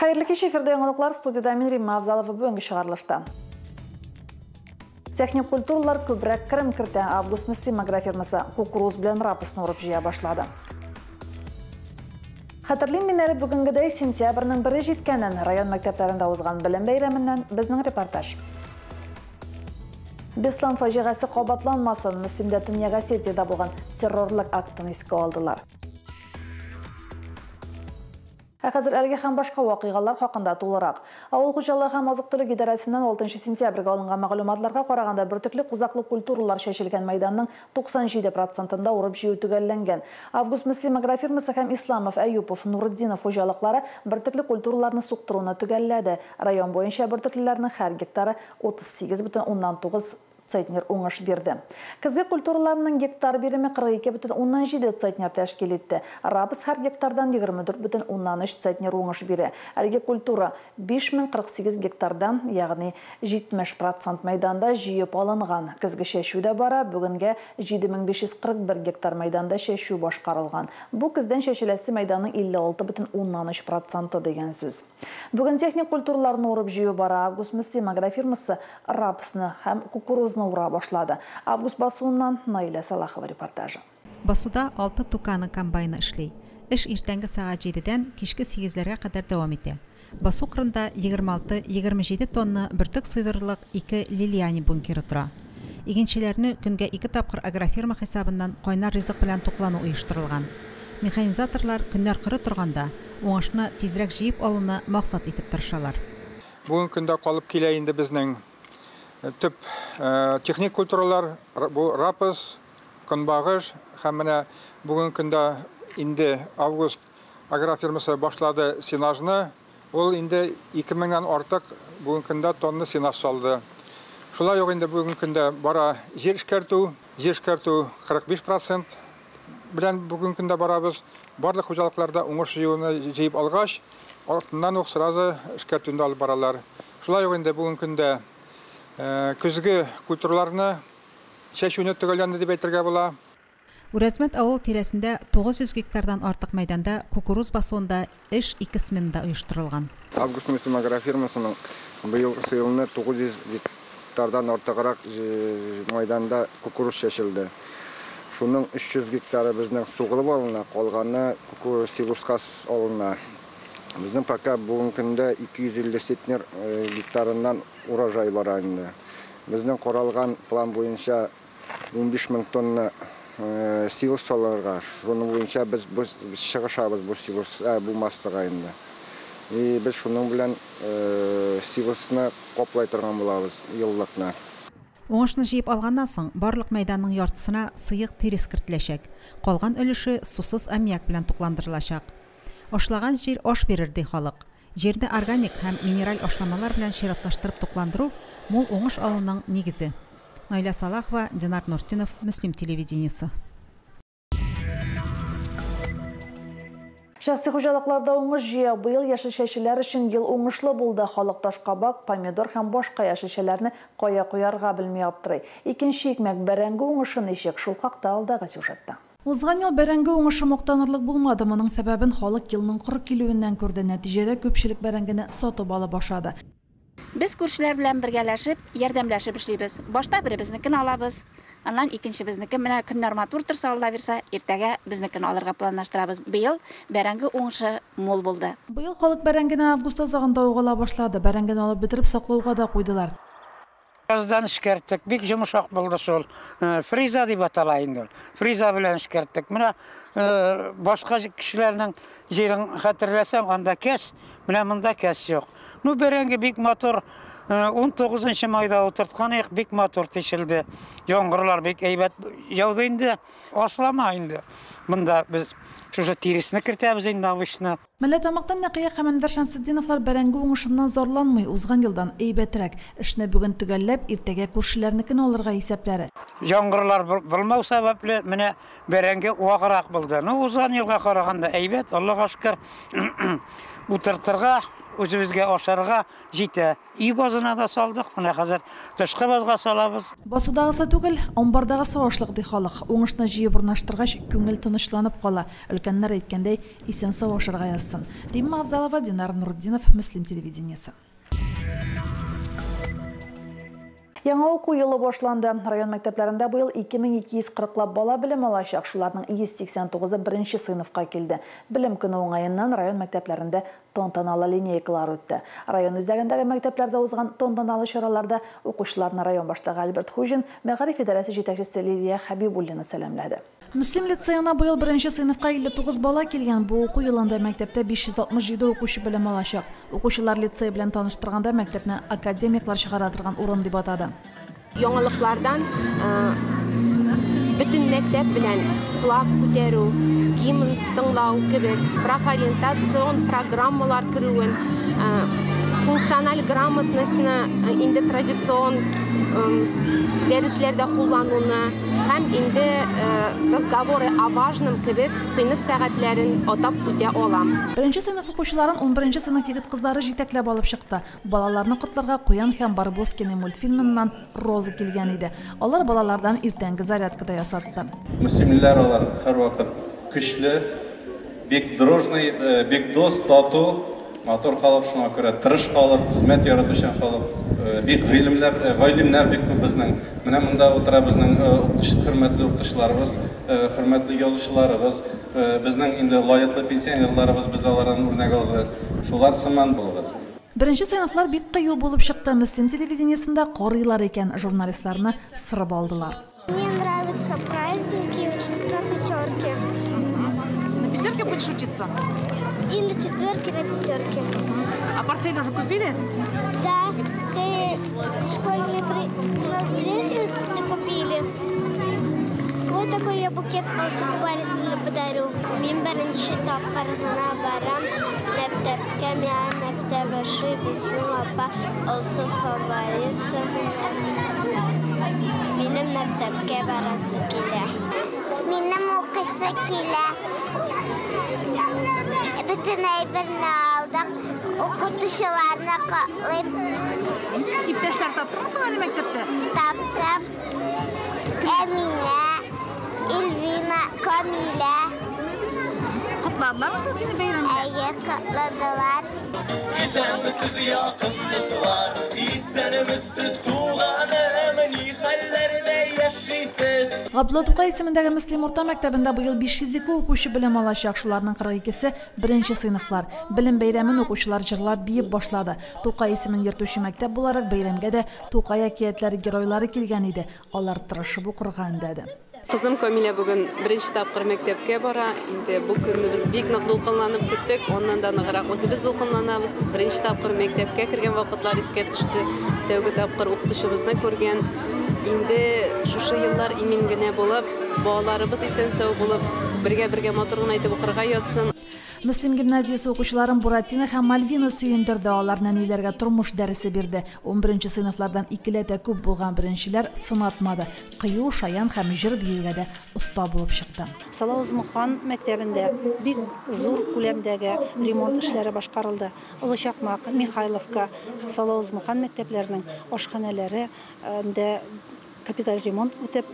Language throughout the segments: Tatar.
Хәерле кич, эфирдә яңалыклар, студияда мин Римма Авзалова. Бүгенге чыгарылышта. Техник культуралар күбрәк керем кертә. Август Мөслим агрофирмасы кукуруз белән рапсны урып җыя башлады. Хәтерлим мин әле бүгенгедәй сентябрьнең бере җиткәнен, район мәктәпләрендә узган белем бәйрәменнән безнең репортаж. Беслан фаҗигасе кабатланмасын, Мөслимдә Төньяк Осетиядә булган террорлык актын искә алдылар. Ә хәзер әлеге һәм башка вакыйгалар хакында тулырак. Авыл хуҗалыгы һәм азык-төлек идарәсеннән 6 сентябрьгә алынган мәгълүматларга караганда, бөртекле кузаклы культуралар чәчелгән мәйданның 97 процентында урып җыю төгәлләнгән. Август Мөслим агрофирмасы һәм Исламов, Әюпов, Нурытдинов хуҗалыклары бөртекле культураларны суктыруны төгәлләде. Район буенча бөртеклеләрнең һәр гектары 38,9 центнер уңыш бирде. Көзге культураларның гектар биреме 42,7 центнер тәшкил итте. Рапс һәр гектардан 24,3 центнер уңыш бирә. Әлеге культура 5048 гектардан, ягъни 70% мәйданда җыеп алынган. Көзге чәчү дә бара, бүгенгә 7541 гектар мәйданда чәчү башкарылган. Бу көздән чәчеләсе мәйданның 56,3% дигән сүз. Бүген техник культураларны урып җыю бара. Август Мөслим агрофирмасы рапсны һәм кукурузны ура башлады. Август басуыннан Наилә Салахова репортажы. Басуда 6 Тукана комбайны эшли. Эш иртәнге сәгать 7-дән кичке 8-ләргә кадәр дәвам итә. Басу кырында 26-27 тонна бөртек сыйдырырлык 2 Лилиани бункеры тора. Игенчеләрне көнгә 2 тапкыр агрофирма хисабыннан кайнар ризык белән туклану оештырылган. Механизаторлар көннәр коры торганда уңышны тизрәк җыеп алуны максат итеп тырышалар. Бүгенге көндә калып килә инде безнең төп техник культуралар, бу рапс, көнбагыш һәм менә бүгенге көндә инде Август агрофирмасы башлады сенажны. Ул инде 2000-нән артык бүгенге көндә тонна сенаж салды. Шулай ук инде бүгенге көндә бара җир эшкәртү, җир эшкәртү 45% белән бүгенге көндә барабыз. Барлык хуҗалыкларда уңыш җыюны җыеп алгач, артыннан ук сразу эшкәртүне алып баралар. Шулай ук инде бүгенге көндә көзге культураларны чәчүне төгәлләнде дип әйтергә була. Үрәзмәт авыл тирәсендә 900 гектардан артык мәйданда кукуруз басуында эш 2 сменада оештырылган. Август Мөслим агрофирмасының быел елны 900 гектардан артыграк мәйданда кукуруз чәчелде. Шуның 300 гектары безнең сугылып алына, калганы кукуруз силоска алына. Безнең пока бүгенге көндә 250 центнер гектарыннан урожай бара инде. Безнең каралган план буенча 15 мең тонна силос салырга. Шуның буенча без чыгышабыз бу силос, бу массага инде. И без шуның белән силосны каплай торган булабыз еллыкны. Уңышны җыеп алганнан соң барлык мәйданның яртысына сыек тирес кертеләчәк. Калган өлеше сусыз аммиак белән тукландырылачак. Ашлаган җир аш бирер ди халык. Җирне органик һәм минераль ашламалар белән чиратлаштырып тукландыру мул уңыш алуның нигезе. Наилә Салахова, Динар Нуртинов, Мөслим телевидениесе. Шәхси хуҗалыкларда уңыш җыя. Быел яшелчәчеләр өчен ел уңышлы булды. Халык ташкабак, помидор һәм башка яшелчәләрне кая куярга белми аптырый. Икенче икмәк бәрәңге уңышы ничек? Шул хакта алдагы сюжетта. Узган ел бәрәңге уңышы мактанырлык булмады. Моның сәбәбен халык елның коры килүеннән күрде. Нәтиҗәдә күпчелек бәрәңгене сатып алып ашады. Без күршеләр белән бергәләшеп, ярдәмләшеп эшлибез. Башта беребезнекен алабыз, аннан икенчебезнекен. Менә көннәр матур торса, Алла бирсә, иртәгә безнекен алырга планлаштырабыз. Быел бәрәңге уңышы мул булды. Быел халык бәрәңгене август азагында ук ала башлады. Бәрәңгене алып бетереп саклауга да куйдылар. Яздан эшкәрттек, бик йомшак булды шул. Фриза дип атала инде ул. Фриза белән эшкәрттек. Менә башка кешеләрнең җирен хәтерләсәң, анда кәс, менә монда кәс юк. Ну, бәрәңге бик матур, 19 майда утырткан идек, бик матур тишелде. Яңгырлар бик әйбәт яуды инде, ашлама инде. Монда без шушы тиресне кертәбез инде обычно. Мәлләтамактан Нәкыя һәм Әнвәр Шәмсетдиновлар бәрәңге уңышыннан зарланмый, узган елдан әйбәтрәк. Эшне бүген төгәлләп, иртәгә күршеләрнекен алырга исәпләре. Яңгырлар булмау сәбәпле менә бәрәңге ваграк булды. Ну, узган елга караганда әйбәт, Аллага шөкер. Утыртырга Үзебезгә ашарга җитә. Өй базына да салдык, менә хәзер тышкы базга салабыз. Басудагысы түгел, амбардагысы ашлык, ди халык. Уңышны җыеп урнаштыргач, күңел тынычланып кала. Өлкәннәр әйткәндәй, исән-сау ашарга язсын. Римма Авзалова, Динар Нуртдинов, Мөслим телевидениесе. Яңа уку елы башланды. Район мәктәпләрендә быел 2240лап бала белем алачак. Шуларның 189-ы беренче сыйныфка килде. Белем көне уңаеннан район мәктәпләрендә тантаналы линейкалар үтте. Район үзәгендәге мәктәпләрдә узган тантаналы чараларда укучыларны район башлыгы Альберт Хуҗин, мәгариф идарәсе җитәкчесе Лилия Хәбибуллина сәламләде. Мөслим лицеена быел беренче сыйныфка 59 бала килгән. Бу уку елында мәктәптә 567 укучы белем алачак. Укучылар лицей белән таныштырганда мәктәпне академиклар чыгара торган урын дип атады. Яңалыклардан бөтен мәктәп белән флаг күтәрү, гимн тыңлау кебек профориентацион программалар керүен, функциональ грамотностьны инде традицион дәресләрдә куллануны һәм инде разговоры о важном кебек сыйныф сәгатьләрен атап үтә алам. Беренче сыйныф укучыларын 11 сыйныф егет кызлары җитәкләп алып чыкты. Балаларны котларга Куян һәм Барбоскины мультфильмыннан Роза килгән иде. Алар балалардан иртәнге зарядка да ясатты. Мөслимлеләр алар һәрвакыт көчле, бик дружный, бик дус, тату, матур халык, шуңа күрә тырыш халык, хезмәт яратучан халык, бик гыйлемләр, галимнәр бик күп безнең. Менә монда утыра безнең хөрмәтле укытучыларыбыз, хөрмәтле язучыларыбыз, безнең инде лаеклы пенсионерларыбыз, без алардан үрнәк алып, шулар сыман булыгыз. Беренче сыйныфлар бик кыю булып чыкты. Мөслим телевидениесендә карыйлар икән, журналистларны сырып алдылар. Мне нравятся праздники, учиться на пятерке. На пятерке будешь учиться? И на четверке, на пятерке. А портфель уже купили? Да, все школьные принадлежности купили. Вот такой я букет Алсу Борисовне подарю. Мин беренче тапкыр гына барам мәктәпкә, миңа мәктәп ошый, безнең апа Алсу Борисовна. Минем мәктәпкә барасы килә. Минем укыйсы килә. Бөтен әйберне алдык, укытучыларны котлыйм. Иптәшләр таптыңмы соң әле мәктәптә? Таптым. Әминә, Эльвина, Камилә. Котладылармы соң сине бәйрәм белән? Әйе, котладылар. Исәнмесез, якын дуслар, исәнмесез, туганым, ни хәлләрдә яшисез? Габдулла Тукай исемендәге Мөслим урта мәктәбендә быел 502 укучы белем алачак. Шуларның 42-се беренче сыйныфлар. Белем бәйрәмен укучылар җырлап, биеп башлады. Тукай исемен йөртүче мәктәп буларак бәйрәмгә дә Тукай әкиятләре геройлары килгән иде. Алар тырышып укырга өндәде. Кызым Камилә бүген беренче тапкыр мәктәпкә бара. Инде бу көнне без бик нык дулкынланып көттек. Аннан да ныграк үзебез дулкынланабыз. Беренче тапкыр мәктәпкә кергән вакытлар искә төште. Тәүге тапкыр укытучыбызны күргән. Инде шушы еллар имин генә булып, балаларыбыз исән-сау булып, бергә-бергә матур гына итеп укырга язсын. Мөслим гимназиясе укучыларын Буратино һәм Мальвина сөендерде. Алар нәниләргә тормыш дәресе бирде. 11 сыйныфлардан икеләтә күп булган беренчеләр сынатмады. Кыю, шаян һәм җыр биюгә дә оста булып чыкты. Салавыз Мухан мәктәбендә бик зур күләмдәге ремонт эшләре башкарылды. Олы Чакмак, Михайловка, Салавыз Мухан мәктәпләренең ашханәләре дә капиталь ремонт үтеп,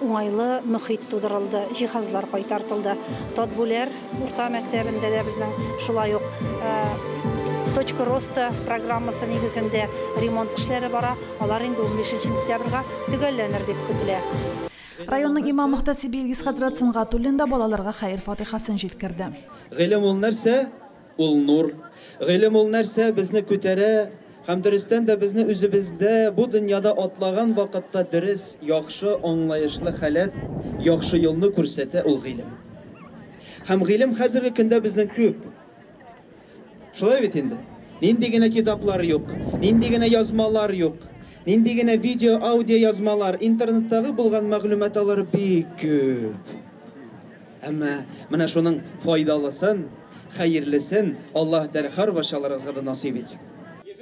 уңайлы мөхит тудырылды, җиһазлар кайтартылды. Татбүләр урта мәктәбендә дә безнең шулай ук Точка роста программасы нигезендә ремонт эшләре бара. Алар инде 15 сентябрьгә төгәлләнер дип көтелә. Районның имам мөхтәсибе Илгиз хәзрәт Сөнгатуллин да балаларга хәер фатихасын җиткерде. Гыйлем ул нәрсә? Ул нур. Гыйлем ул нәрсә? Безне күтәрә. Һәм дөрестән дә безне үзебездә бу дөньяда атлаган вакытта дөрес, яхшы, аңлаешлы халәт, яхшы юлны күрсәтә ул гыйлем. Һәм гыйлем хәзерге көндә безнең күп. Шулай бит инде. Нинди генә китаплар юк, нинди генә язмалар юк, нинди генә видео, аудио язмалар, интернеттагы булган мәгълүматлар бик күп. Әмма менә шуның файдалысын, хәерлесен Аллаһ Тәгалә һәрбарчаларыгызга да насыйп итсен.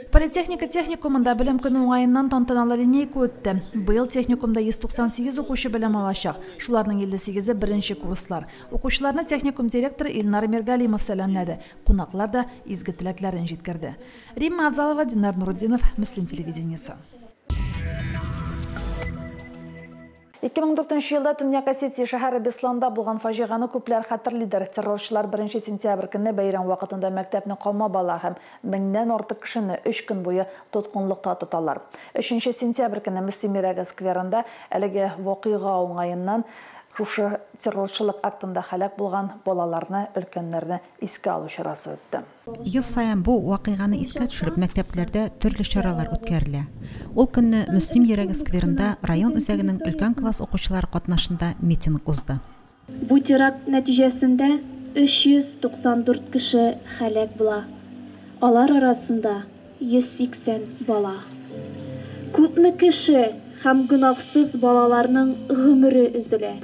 Политехника техникумында белем көне уңаеннан тантаналы линейка үтте. Быел техникумда 198 укучы белем алачак. Шуларның 58-е беренче курслар. Укучыларны техникум директоры Илнар Миргалимов сәламләде. Кунаклар да изге теләкләрен җиткерде. Римма Авзалова, Динар Нурутдинов, Мөслим телевидениесе. 2004 елда Төньяк Осетия шәһәре Бесланда булган фаҗиганы күпләр хәтерлидер. Террорчылар 1 сентябрь көнне бәйрәм вакытында мәктәпне камап ала һәм меңнән артык кешене 3 көн буе тоткынлыкта тоталар. 3 сентябрь көнне Мөслим йөрәге скверында әлеге вакыйга уңаеннан шушы террорчылык актында һәлак булган балаларны, өлкәннәрне искә алу чарасы үтте. Ел саен бу вакыйганы искә төшереп мәктәпләрдә төрле чаралар үткәрелә. Ул көнне Мөслим йөрәге скверында район үзәгенең өлкән класс укучылары катнашында митинг узды. Бу теракт нәтиҗәсендә 394 кеше һәлак була. Алар арасында 180 бала. Күпме кеше һәм гөнаһсыз балаларның гомере өзелә.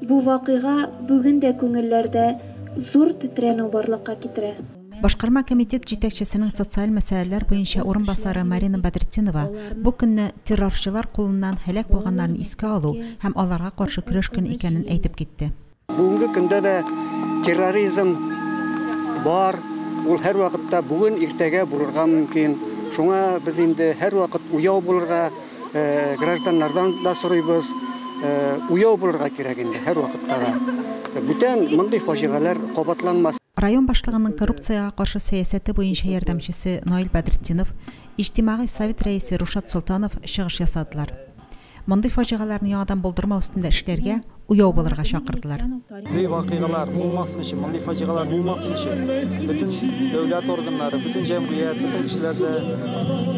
Бу вакыйга бүген дә күңелләрдә зур тетрәнү барлыкка китерә. Башкарма комитет җитәкчесенең социаль мәсьәләләр буенча урынбасары Марина Бәдретдинова бу көнне террорчылар кулыннан һәлак булганнарын искә алу һәм аларга каршы көрәш көне икәнен әйтеп китте. Бүгенге көндә дә терроризм бар, ул һәр вакытта бүген иртәгә булырга мөмкин. Шуңа без инде һәр вакыт уяу булырга, гражданнардан да сорыйбыз. Уяу булырга кирәк инде һәр вакытта да. Бүтән мондый фаҗигаләр кабатланмас. Район башлыгының коррупциягә каршы сәясәте буенча ярдәмчесе Наил Бәдретдинов, Иҗтимагый совет рәисе Рушат Солтанов чыгыш ясадылар. Мондый фаҗигаләрне яңадан булдырмау өстендә эшләргә, уяу булырга чакырдылар. Мондый вакыйгалар булмасын өчен, мондый фаҗигалар булмасын өчен бөтен дәүләт органнары, бөтен җәмгыять, бөтен кешеләр дә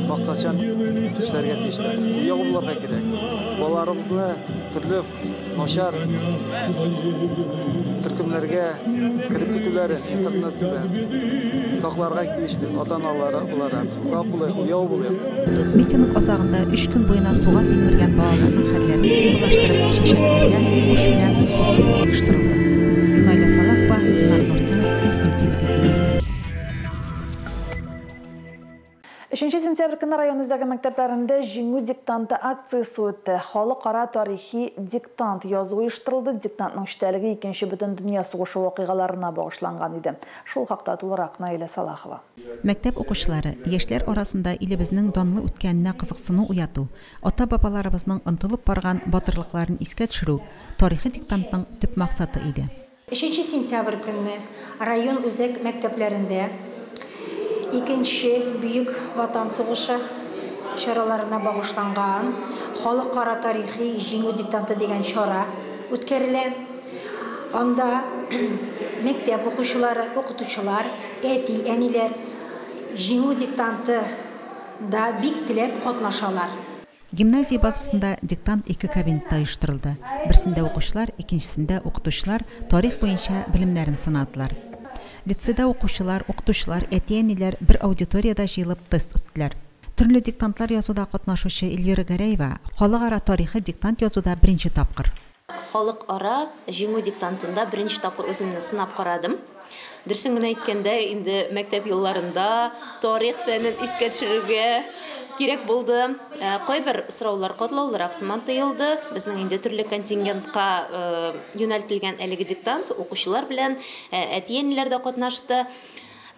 максатчан эшләргә тиешләр. Уяу булырга кирәк. Балаларыбызны төрле начар төркемнәргә кереп китүләрен интернет белән сакларга тиешбез, ата-аналары буларак. Сак булыйк, уяу булыйк. Митинг азагында 3 көн буена суга тилмергән балаларның хәлләрен символлаштырып чәчәкләргә уч белән су сибү оештырылды. Наиля Салахова, Динар Нуртдинов, Мөслим телевидениесе. 3 сентябрь көне район үзәге мәктәпләрендә Җиңү диктанты акциясе үтте. Халыкара тарихи диктант язу оештырылды. Диктантның эчтәлеге Икенче бөтендөнья сугышы вакыйгаларына багышланган иде. Шул хакта тулырак Наилә Салахова. Мәктәп укучылары яшьләр арасында илебезнең данлы үткәненә кызыксыну уяту, ата-бабаларыбызның онытылып барган батырлыкларын искә төшерү тарихи диктантның төп максаты иде. 3 сентябрь көнне район үзәк мәктәпләрендә Икенче Бөек Ватан сугышы чараларына багышланган Халыкара тарихи Җиңү диктанты дигән чара үткәрелә. Анда мәктәп укучылары, укытучылар, әти-әниләр Җиңү диктанты да бик теләп катнашалар. Гимназия базасында диктант ике кабинетта оештырылды. Берсендә укучылар, икенчесендә укытучылар тарих буенча белемнәрен сынадылар. Лицейда укучылар, укытучылар, әти-әниләр бер аудиторияда җыелып тест үттеләр. Төрле диктантлар язуда катнашучы Эльвира Гәрәева халыкара тарихи диктант язуда беренче тапкыр. Халыкара Җиңү диктантында беренче тапкыр үземне сынап карадым. Дөресен генә әйткәндә, инде мәктәп елларында тарих фәнен искә төшерергә кирәк булды. Кайбер сораулар катлаулырак сыман тоелды. Безнең инде төрле контингентка юнәлтелгән әлеге диктант укучылар белән әти-әниләр дә катнашты.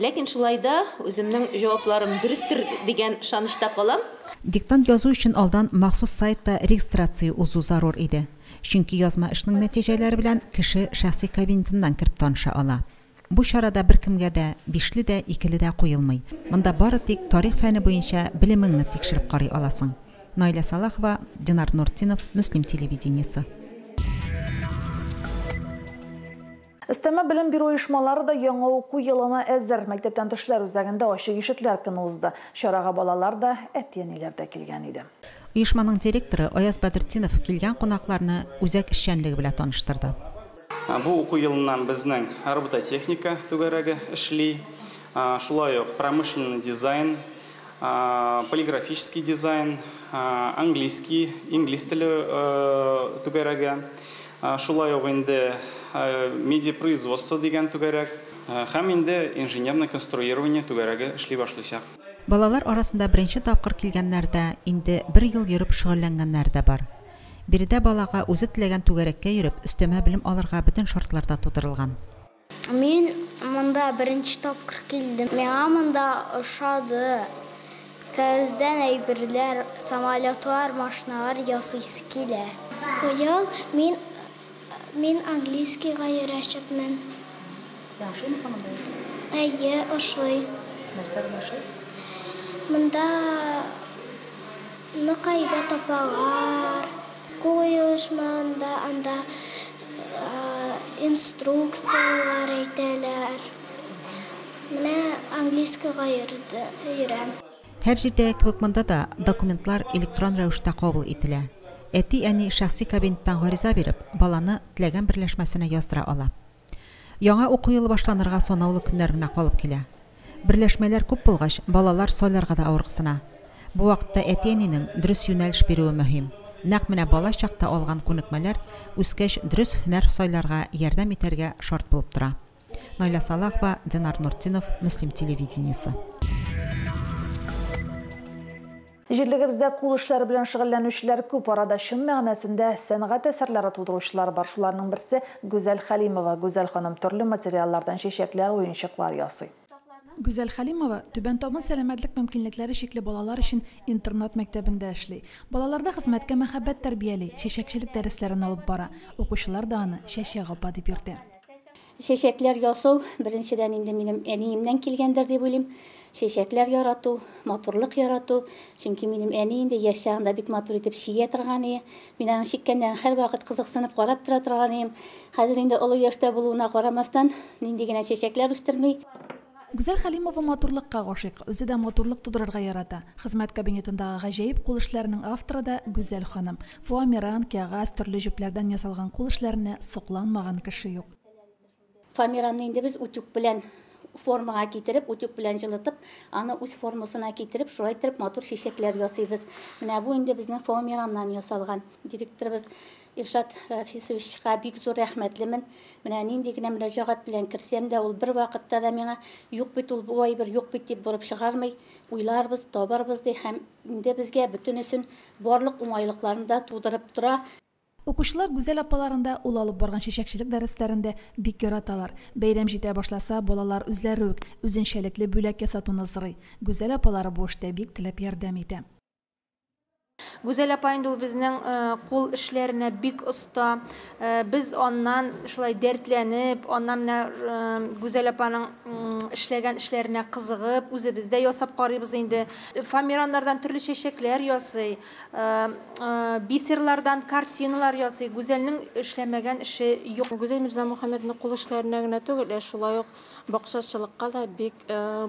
Ләкин шулай да үземнең җавапларым дөрестер дигән ышанычта калам. Диктант язу өчен алдан махсус сайтта регистрация узу зарур иде. Чөнки язма эшнең нәтиҗәләре белән кеше шәхси кабинетыннан кереп таныша ала. Бу чарада беркемгә дә бишле дә, икеле дә куелмый. Монда бары тик тарих фәне буенча белемеңне тикшереп карый аласың. Наилә Салахова, Динар Нуртдинов, Мөслим телевидениесе. Өстәмә белем бирү оешмалары да яңа уку елына әзер. Мәктәптән тыш эшләр үзәгендә ачык ишекләр көне узды. Чарага балалар да, әти-әниләр дә килгән иде. Оешманың директоры Аяз Бәдретдинов килгән кунакларны үзәк эшчәнлеге белән таныштырды. Бу уку елыннан безнең робототехника түгәрәге эшли, шулай ук промышленный дизайн, полиграфический дизайн, английский, инглиз теле түгәрәге, шулай ук инде медиапроизводство дигән түгәрәк һәм инде инженерное конструирование түгәрәге эшли башлыйчак. Балалар арасында беренче тапкыр килгәннәр дә, инде бер ел йөреп шөгыльләнгәннәр дә бар. Биредә балага үзе теләгән түгәрәккә йөреп, өстәмә белем алырга бөтен шартлар да тудырылган. Мин монда беренче тапкыр килдем. Миңа монда ошады. Кәгазьдән әйберләр, самолетлар, машиналар ясыйсы килә. Быел мин мин английскийга йөрәчәкмен. Сиңа ошыймы соң монда йөрү? Әйе, ошый. Нәрсә белән ошый? Монда нык әйбәт апалар, кул оешмаганда анда инструкцияләр әйтәләр. Менә английскийга йөрәм. Һәр җирдәге кебек монда да документлар электрон рәвештә кабул ителә. Әти-әни шәхси кабинеттан гариза биреп, баланы теләгән берләшмәсенә яздыра ала. Яңа уку елы башланырга санаулы көннәр генә калып килә. Берләшмәләр күп булгач, балалар сайларга да авырыксына. Бу вакытта әти-әнинең дөрес юнәлеш бирүе мөһим. Нәкъ менә бала чакта алган күнекмәләр үскәч дөрес һөнәр сайларга ярдәм итәргә шарт булып тора. Наилә Салахова, Динар Нуртдинов, Мөслим телевидениесе. Җирлегебездә кул эшләре белән шөгыльләнүчеләр күп. Арада чын мәгънәсендә сәнгать әсәрләре тудыручылар бар. Шуларның берсе Гүзәл Хәлимова. Гүзәл ханым төрле материаллардан чәчәкләр, уенчыклар ясый. Гүзәл Хәлимова Түбән Табын сәламәтлек мөмкинлекләре чикле балалар өчен интернат мәктәбендә эшли. Балаларда хезмәткә мәхәббәт тәрбияли, чәчәкчелек дәресләрен алып бара. Укучылар да аны Чәчәк апа дип йөртә. Чәчәкләр ясау, беренчедән инде минем әниемнән килгәндер дип уйлыйм. Чәчәкләр ярату, матурлык ярату. Чөнки минем әни инде яшь чагында бик матур итеп чигә торган ие. Мин аның чиккәннәрен һәрвакыт кызыксынып карап тора торган ием. Хәзер инде олы яшьтә булуына карамастан, нинди генә чәчәкләр үстерми. Гүзәл Хәлимова матурлыкка гашыйк, үзе дә матурлык тудырырга ярата. Хезмәт кабинетындагы гаҗәеп кул эшләренең авторы да Гүзәл ханым. Фоамиран, кәгазь, төрле җепләрдән ясалган кул эшләренә сокланмаган кеше юк. Фоамиранны инде без утюг белән формага китереп, утюг белән җылытып, аны үз формасына китереп, шулай иттереп матур чәчәкләр ясыйбыз. Менә бу инде безнең фоамираннан ясалган. Директорыбыз Илшат Рафисовичка бик зур рәхмәтлемен. Менә нинди генә мөрәҗәгать белән керсәм дә, ул бер вакытта да миңа юк бит ул бу әйбер, юк бит дип борып чыгармый. Уйларбыз, табарбыз ди һәм инде безгә бөтенесен барлык уңайлыкларны да тудырып тора. Укучылар Гүзәл апаларын да, ул алып барган чәчәкчелек дәресләрен дә бик яраталар. Бәйрәм җитә башласа, балалар үзләре үк үзенчәлекле бүләк ясатуны сорый. Гүзәл апалары бу эштә бик теләп ярдәм итә. Гүзәл апа инде ул безнең кул эшләренә бик оста. Без аннан шулай дәртләнеп, аннан менә Гүзәл апаның эшләгән эшләренә кызыгып, үзебез дә ясап карыйбыз инде. Фоамираннардан төрле чәчәкләр ясый, бисерлардан картиналар ясый. Гүзәлнең эшләмәгән эше юк. Гүзәл Мирзамөхәммәтовна кул эшләренә генә түгел, ә шулай ук бакчачылыкка да бик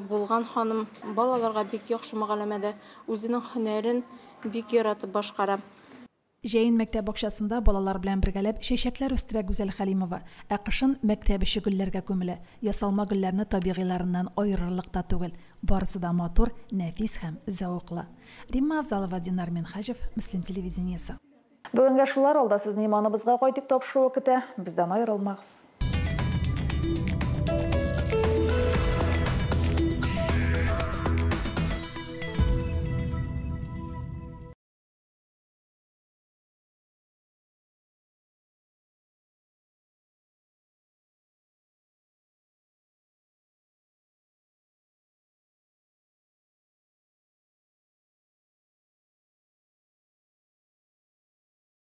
булган ханым. Балаларга бик яхшы мөгаләмәдә, үзенең һөнәрен бик яратып башкара. Җәен мәктәп бакчасында балалар белән бергәләп чәчәкләр үстерә Гүзәл Хәлимова. Ә кышын мәктәп эче гөлләргә күмелә. Ясалма гөлләрне табигыйларыннан аерырлык та түгел. Барысы да матур, нәфис һәм зәвыклы. Римма Авзалова, Динар Минһаҗев, Мөслим телевидениесе. Бүгенгә шулар, алда сезне иманыбызга кайтыйк тапшыруы көтә. Бездән аерылмагыз.